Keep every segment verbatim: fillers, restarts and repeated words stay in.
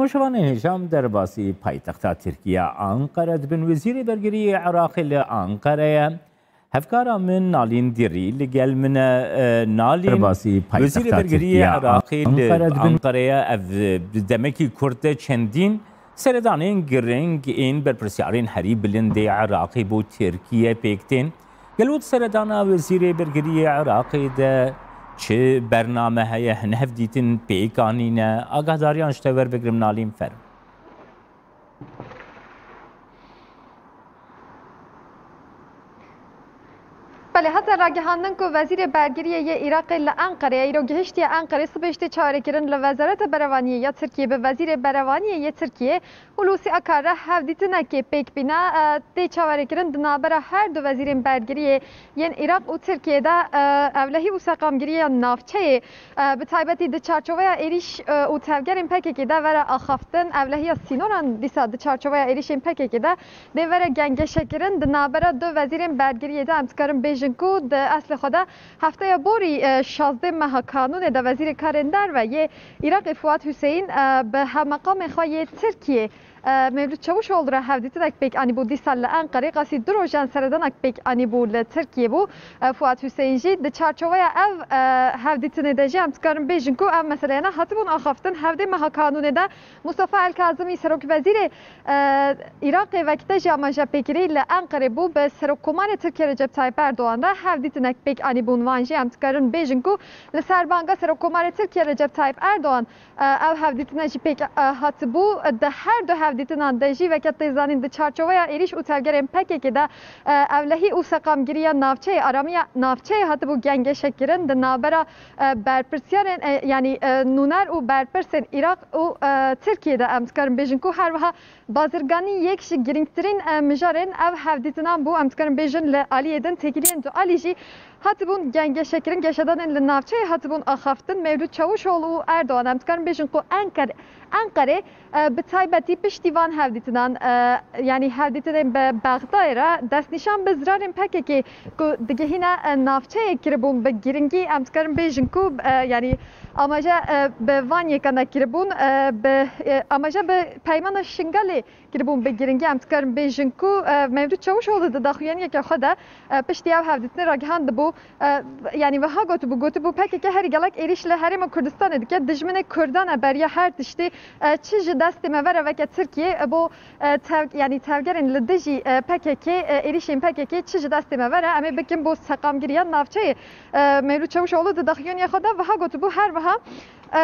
Temaşevanên hêja, em derbasî paytexta Tirkiye Anqere dibin. Wezîrê Bergirî yê Iraqê li Anqere ye. Hevkara min Nalîn Dîrî li gel min e. E, Nalîn, Derbasî paytexta Wezîrê Bergirî yê Tirkiye Iraqê li Anqere dibin. Anqere ye. Ev, e, bi demekî kurt de çendîn seredanên giring ên berpirsiyarên herî bilind ê Iraqê bo Tirkiye pêk tên. Gelo di seredana Wezîrê Bergirî yê Iraqê de çi bername heye, hin hevdîtin pêk anîne? Agahdariyan ji te werbigirim Nalîn, ferm. Belê, hate ragihandin ku Wezîrê Bergiriyê yê Iraqê li Enqerê ye, îro gihiştiye Enqerê, sibê jî tê çaverêkirin li Wezareta Berevaniyê ya Tirkiyê bi Wezîrê Berevaniyê yê Tirkiyê Hulusi Akar re hevdîtinekê pêk bîne, e, tê çaverêkirin di navbera her du wezîrên bergiriyê yên Iraq û Tirkiyê de, e, ewlehî û seqamgiriya navçeyê, e, bi taybetî di çarçoveya êrîş, e, û tevgerên P K K de were axaftin, ewlehiya sînoran dîsa di çarçoveya êrîşên P K K de dê were gengeşekirin. Di navbera du wezîrên bergiriyê de em dikarin bêjin ku di eslê xwe de hefteya borî, e, şazdeh meha Kanûnê de Wezîrê Karên Derve yê Iraqê Fuat Huseyîn, e, bi hevmeqamê xwe yê Tirkiyê, e, Mevlût Çavuşoğlu re hevdîtinek pêk anîbû dîsa li Enqerê. Qasî du rojan seredanek pêk anîbû li Tirkiyê bû. E, Fuat Huseyîn jî di çarçoveya ev, e, hevdîtinê de jî em dikarin bêjin ku ev meseleyane hatibûn axaftin. Hevdê meha Kanûnê de Mustafa El Kazimî, Serokwezîrê, e, Iraqê, wekî te jî amaje pêkirî li Enqerê bû, bi Serokkomarê Tirkiye Recep Tayyip Erdoğan re hevdîtinek pêk anîbûn. Van jî em dikarin bêjin ku li ser banga Serokkomarê Tirkiye Recep Tayyip Erdoğan, e, ev hevdîtine jî pêk, e, hatibû. Di her du hevdîtinan de jî, weke tê zanîn, di çarçoveya êrîş û tevgerên P K K de, e, ewlehî û seqamgiriya navçeyê, aramiya navçeyê hatibû gengeşekirin. Di navbera, e, berpirsiyarên, e, yanî, e, nûner û berpirsên Iraq û, e, Tirkiyê de em dikarin bêjin ku her wiha bazirganî yek ji girîngtirîn, e, mijarên ev hevdîtinan bû. Em dikarin bêjin li aliyê din têkiliyên dualî jî hatibûn gengeşekirin. Geşedanên li navçeyê hatibûn axaftin. Mevlût Çavuşoğlu û Erdoğan, em dikarin bêjin ku Enker-, Enqerê, e, bi taybetî piştî van hevdîtinan, e, yanî hevdîtinên bi Bexdayê re destnîşan bi zirarên P K K ku digihîne, e, navçeyê kiribûn. Bi girîngî em dikarin bêjin ku, e, yanî amaje, e, bi van yekane kiribûn, e, bi, e, amaje bi Peymana Şingalê kiribûn. Bi girîngî em dikarin bêjin ku, e, Mevlût Çavuşoğlu di daxuyaniyeke xwe de, e, piştî ev hevdîtinê ragihandibû, e, yanî wiha gotibû, gotibû, P K K herî gelek êrîş li Herêma Kurdistanê dike, dijminê Kurdan e, beriya her tiştî, e, çi ji destê me vere weke Tirkiye, e, bo, e, tev-, yanî tevgerên li dijî, e, P K K, e, êrîşên P K K çi ji destê me vere, em ê bikin bo seqamgiriya navçeyê. E, Mevlût Çavuşoğlu di daxuyaniya xwe de wiha gotibû, her wiha, e,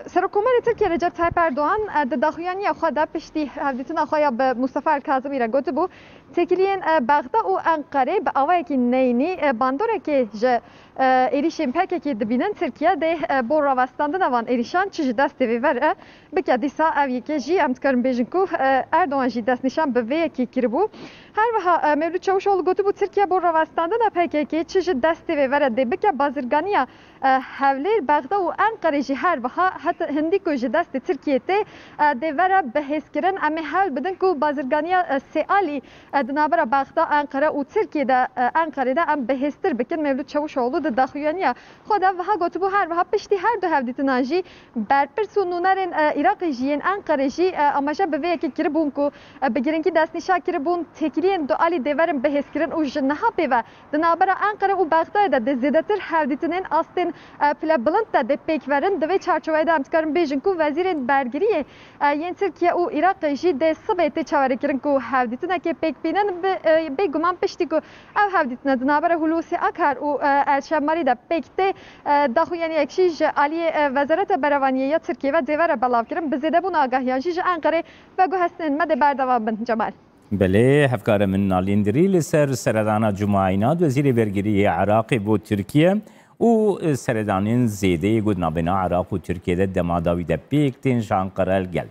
Serokkomarê Tirkiye Recep Tayyip Erdoğan, e, di daxuyaniya xwe de piştî hevdîtina xwe ya bi Mustafa El Kazimî re gotibû, têkiliyên, e, Bexda û Enqerê bi awayekî neyînî, e, bandorekê ji, e, êrîşên P K K dibînin. Tirkiye dê, e, bo rawestandina van êrîşan çi ji destê vê vere bike. Dîsa ev yekê jî em dikarin bêjin ku, e, Erdogan jî destnîşan bi vê yekê kiribû. Her wiha, e, Mevlût Çavuşoğlu gotibû, Tirkiye bo rawestandina P K K çi ji destê vê vere dê bike. Bazirganiya, e, Hewlêr, Bexda û Enqerê jî her wiha, heta hindî ku ji destê Tirkiyê tê, e, dê vere bihêzkirin. Em ê hewl bidin ku bazirganiya, e, sêalî, e, di navbera Bexda, Enqere û Tirkiyê de, e, Enqerê de em bihêztir bikin. Mevlût Çavuşoğlu di daxuyaniya xwe de wiha gotibû, her wiha piştî her du hevdîtinan jî berpirs û nûnerên, e, Iraqê jî yên Enqerê jî, e, amaje bi vê yekê kiribûn ku, e, bi girîngî destnîşan kiribûn têkiliyên dualî dê werin bihêzkirin û ji niha pê ve di navbera Enqere û Bexdayê de dê zêdetir hevdîtinên astên, e, pilebilind de dê pêk verin. Di vê çarçoveyê de em dikarin bêjin ku wezîrên bergiriyê, e, yên Tirkiye û Iraqê jî dê sibê tê çaverêkirin ku hevdîtinekê pêk bînin. Bi, e, bêguman piştî ku ev hevdîtine di navbera Hulusi Akar û, e, El Şemarî de pêk tê, e, daxuyaniyek jî ji aliyê, e, Wezareta Berevaniyê ya Tirkiyê ve dê were belavkirin. Bi zêdebûna agahiyan jî ji Enqerê veguhestinên me dê berdewam bin. Cemal. Belê, hevkara min Nalîn Dirî li ser seredana Cuma Înad, Wezîrê Bergirî yê Iraqê bo Tirkiye û seredanên zêdeyê ku di navbêna Iraq û Tirkiye de dema dawî de pêk tên, ji Enqere li gel.